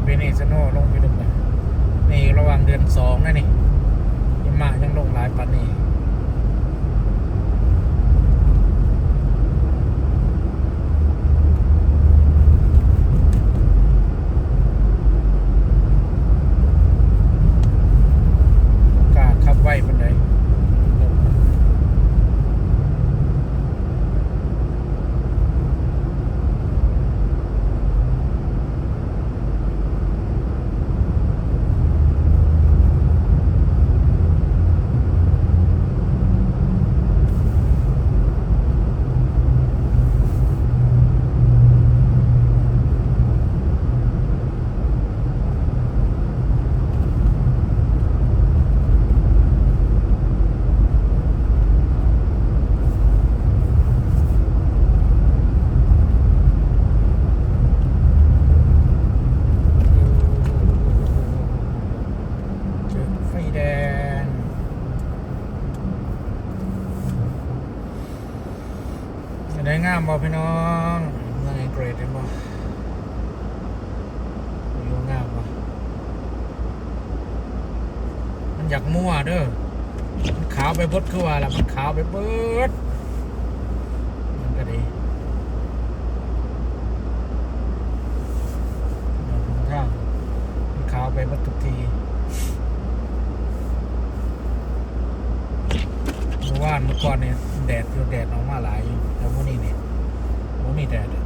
ປີນີ້ສະໂນລົງໄປເລິກແລ້ວ. ນີ້ລະຫວ່າງເດືອນສອງນະນີ້ ຫິມະຍັງລົງຫຼາຍປານນີ້. ບໍ່ກ້າຂັບໄວປານໃດ. ເຈີໄຟແດງ. ເປັນໃດ ງາມບໍ່ພີ່ນ້ອງ? ເມືອງແອງເກຣດເຫັນບໍ່? ວິວງາມບໍ່? ມັນຢາກມົວເດີ ມັນຂາວໄປເບິດ ຄືວ່າລະ ມັນຂາວໄປເບິດ. ມັນກະດີ ທາງມັນຂາວໄປເບິດທຸກທີ່. ເມື່ອວານເມື່ອກ່ອນນີ້ແດດຢູ່ ແດດອອກມາຫຼາຍຢູ່ ແຕ່ມື້ນີ້ນີ້ບໍ່ມີແດດເລີຍ.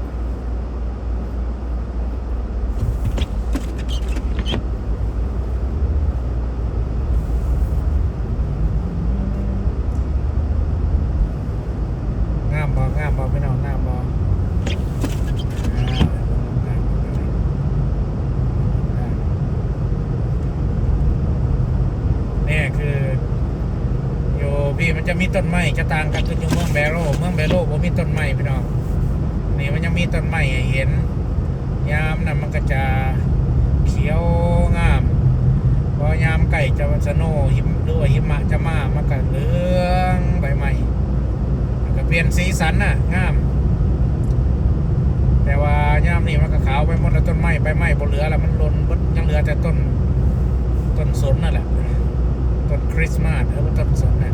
ງາມບໍ່? ງາມບໍ່ພີ່ນ້ອງ? ງາມບໍ່? ນີ້ຄື ຢູ່ພີ້ມັນຈະມີຕົ້ນໄມ້ ຈະຕ່າງກັນຄືຢູ່ເມືອງແບໂຣ. ເມືອງແບໂຣບໍ່ມີຕົ້ນໄມ້ພີ່ນ້ອງ ນີ້ມັນຍັງມີຕົ້ນໄມ້ໃຫ້ເຫັນ. ຍາມນັ້ນມັນກະຈະຂຽວງາມ ພໍຍາມໃກ້ຈະສະໂນຫິມ ຫຼືວ່າຫິມະຈະມາ ມັນກະເຫຼືອງໃບໄມ້ ແລ້ວກະປ່ຽນສີສັນນະ ງາມ. ແຕ່ວ່າຍາມນີ້ມັນກະຂາວໄປໝົດແລ້ວ ຕົ້ນໄມ້ ໃບໄມ້ບໍ່ເຫຼືອແລ້ວ ມັນຫຼົ່ນເບິດ ຍັງເຫຼືອແຕ່ຕົ້ນ ຕົ້ນສົນນັ້ນແຫຼະ ຕົ້ນຄຣິສມາສ ຫຼືວ່າຕົ້ນສົນນະ.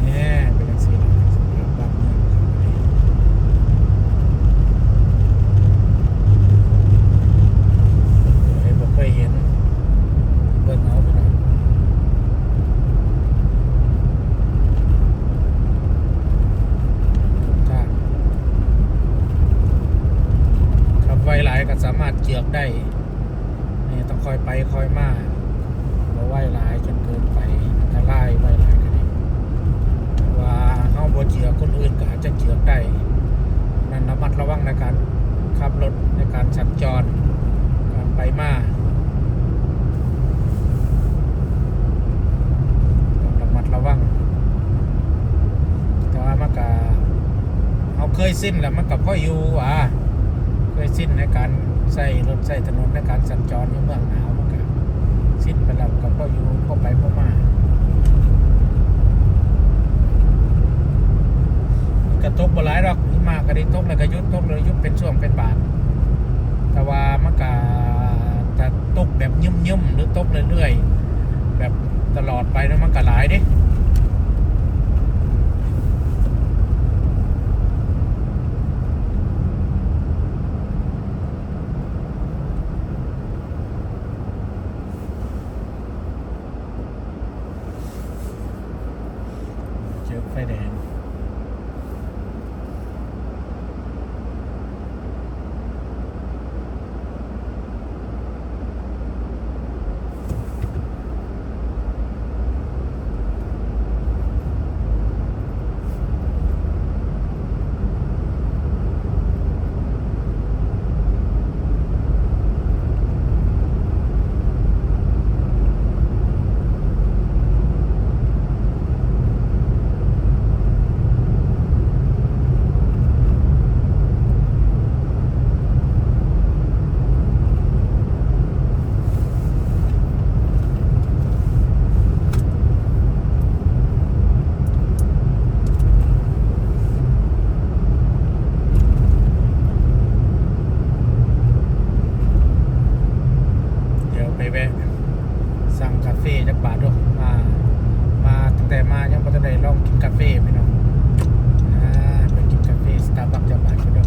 ແນ່ ເປັນຈັ່ງຊີ້ລະ ສະພາບບ້ານເມືອງເຮົານີ້ ຜູ້ໃດບໍ່ເຄີຍເຫັນ ເບິ່ງເອົາພີ່ນ້ອງ. ຂັບໄວຫຼາຍກະສາມາດເຈື່ອກໄດ້. ນີ້ຕ້ອງຄ່ອຍໄປຄ່ອຍມາ ບໍ່ໄວຫຼາຍຈົນເກີນໄປ ອັນຕະລາຍ. ໄວຫຼາຍກະດີ ຖ້າວ່າເຮົາບໍ່ເຈື່ອກ ຄົນອື່ນກະອາດຈະເຈື່ອກໄດ້. ນັ້ນລະມັດລະວັງໃນການຂັບລົດ ໃນການສັນຈອນ ການໄປມາ ຕ້ອງລະມັດລະວັງ. ແຕ່ວ່າມັນກະ ເຮົາເຄີຍຊິນແລ້ວ ມັນກະພໍຢູ່ຫວາ ເຄີຍຊິນໃນການໃຊ້ລົດໃຊ້ຖະໜົນ ໃນການສັນຈອນຢູ່ເມືອງໜາວ ມັນກະຊິນໄປແລ້ວ ກະພໍຢູ່ ພໍໄປພໍມາ. ກະຕົກບໍ່ຫຼາຍດອກ ຫິມະກະໄດ້ຕົກແລ້ວກະຢຸດ ຕົກແລ້ວຢຸດເປັນຊ່ວງເປັນບາດ. ແຕ່ວ່າມັນກະ ຈະຕົກແບບຍຶ່ມໆ ຫຼືຕົກເລື້ອຍໆ ແບບຕະຫຼອດໄປນະ ມັນກະຫຼາຍເດ້. ເຈີໄຟແດງ. ເ ກິນກາເຟພີ່ນ້ອງ ອ່າ ໄປກິນກາເຟ Starbucks ເຈົ້າບ້ານເດີ.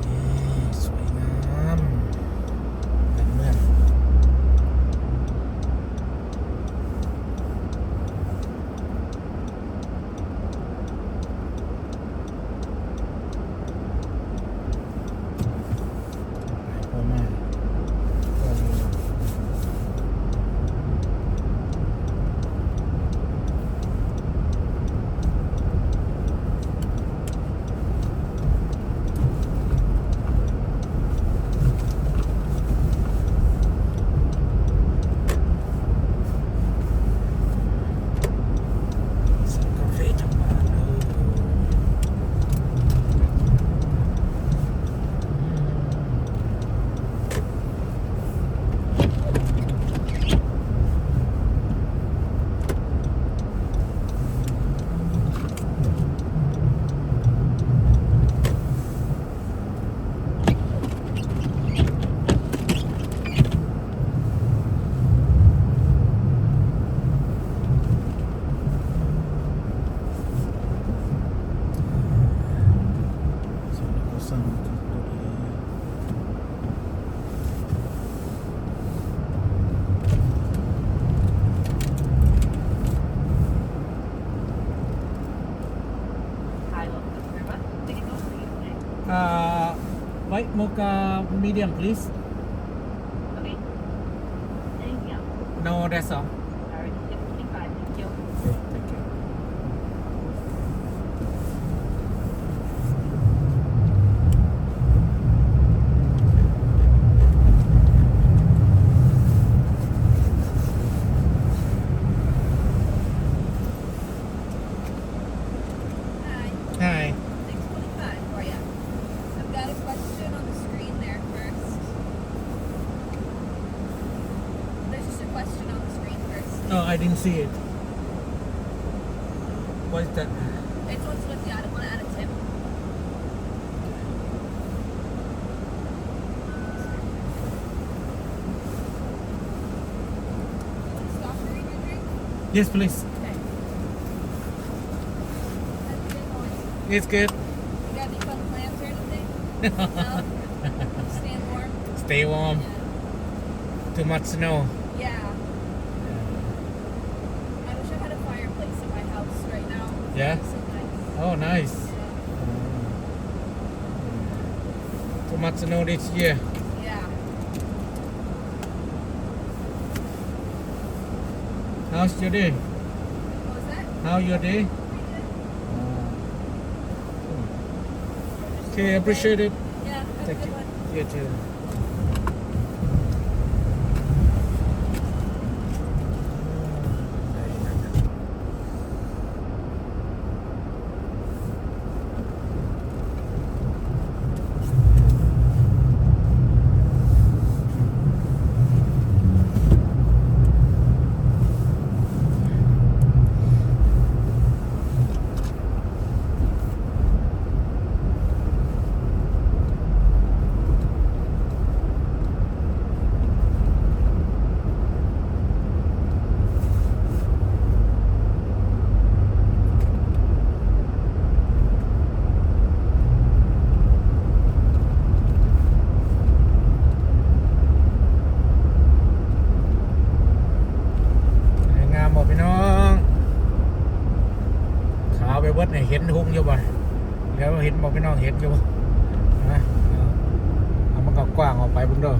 ນີ້ ສວຍງາມ ບ້ານເມືອງ. Uh, white mocha medium, please. Okay. Anything else? No, that's all. All right. Yep, twenty-five. Thank you. Okay, thank you. Hi. Hi. Six twenty-five for you. I've got a question on the screen there first. There's just a question on the screen first. Oh, I didn't see it. What is that? It's what's with the other one out of tip. Stop during your drink? Yes, please. Okay. How's your day going? It's good. You got any fun plans or anything? No? Staying warm? Stay warm. Yeah. Too much snow. Yeah. I wish I had a fireplace in my house right now. Yeah? It'd be so nice. Oh, nice. Yeah. Too much snow this year. Yeah. How's your day? What was that? How your day? Pretty good. Oh. Okay, appreciate it. Yeah, have a good one. Thank you. You too. ງາມບໍ່ພີ່ນ້ອງ? ຂາວໄປເບິດນີ້ ເຫັນຮຸ່ງຢູ່ບໍ່? ແລ້ວເຫັນບໍ່ພີ່ນ້ອງ ເຫັນຢູ່ບໍ່? ນະ ເອົາມັນກໍກວ້າງອອກໄປເບິ່ງເດີ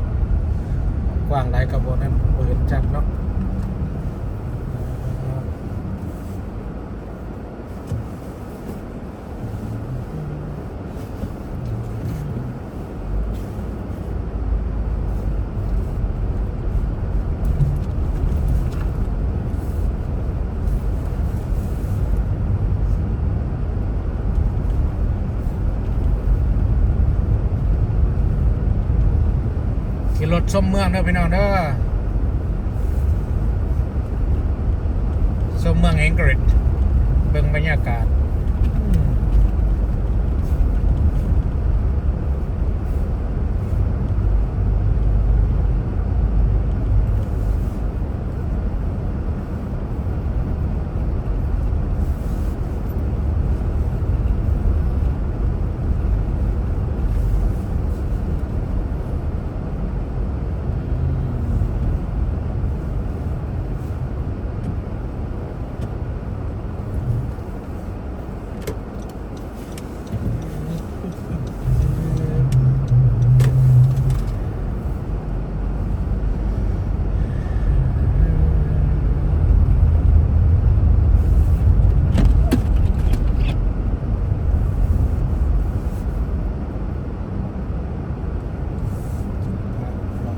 ກວ້າງຫຼາຍກໍບໍ່ນັ້ນ ບໍ່ເຫັນຊັດເນາະ. ຂີ່ລົດຊົມເມືອງເດີພີ່ນ້ອງເດີ. ຊົມເມືອງແອງເກີຣິດ. ເບິ່ງບັນຍາກາດ.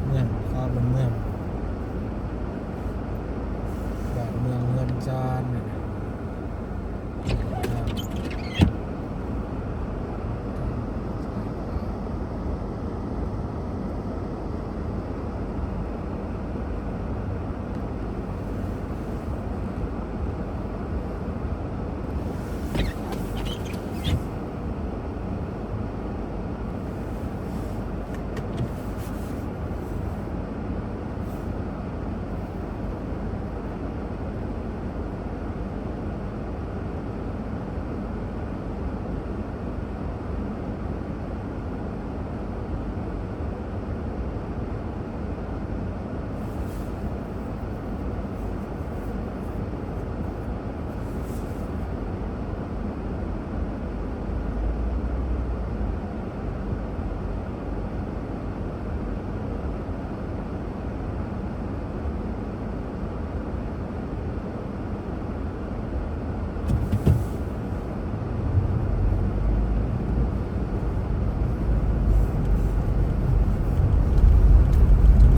ເມືອງ ເມືອງ ບ້ານເມືອງເຮືອນຊານ.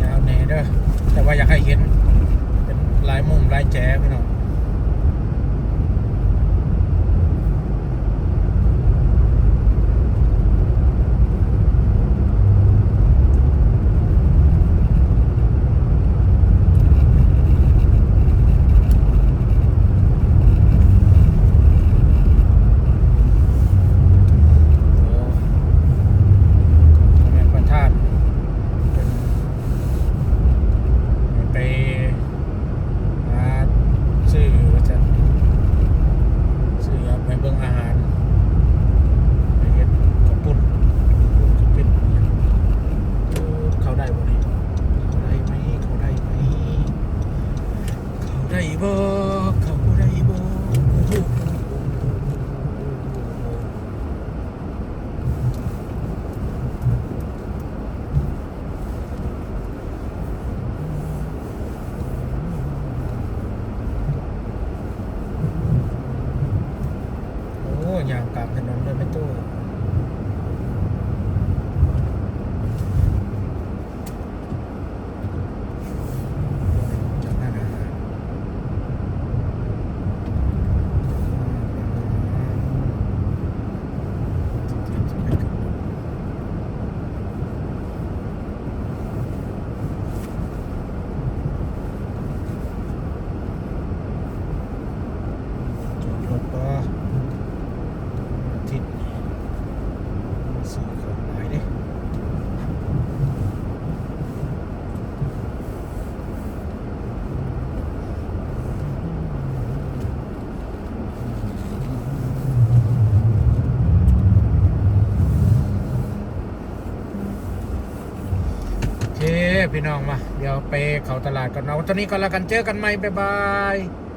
ຍາວແດ່ເດີ ແຕ່ວ່າຢາກໃຫ້ເຫັນເປັນຫຼາຍມຸມຫຼາຍແຈພີ່ນ້ອງ. ໂອ້ ແມ່ນປະທານ ເພິ່ນໃຫ້ໄປ ຫາຊື້ວ່າຊັ້ນ ຊື້ເອົາໄປເບິ່ງອາຫານ ໄປເຮັດເຂົ້າປຸ້ນ ເຂົ້າປຸ້ນ ເຂົ້າເປັນ ເຂົ້າໄດ້ບໍ່ນີ້ ເຂົ້າໄດ້ໄໝ ເຂົ້າໄດ້ໄໝ ເຂົ້າໄດ້ບໍ່ ເຂົ້າບໍ່ໄດ້ບໍ່. ໂອ້ ຍ່າງກາງຖະໜົນເລີຍແມ່ຕູ້. ຈອດລົດບໍ່ ວັນອາທິດ ຊື້ຂອງຫຼາຍເດ້. ໂອເຄ ພີ່ນ້ອງ ມາ ດຽວໄປເຂົ້າຕະຫຼາດກ່ອນເນາະ ເທົ່ານີ້ກ່ອນລະກັນ ເຈີກັນໃໝ່ ບາຍບາຍ.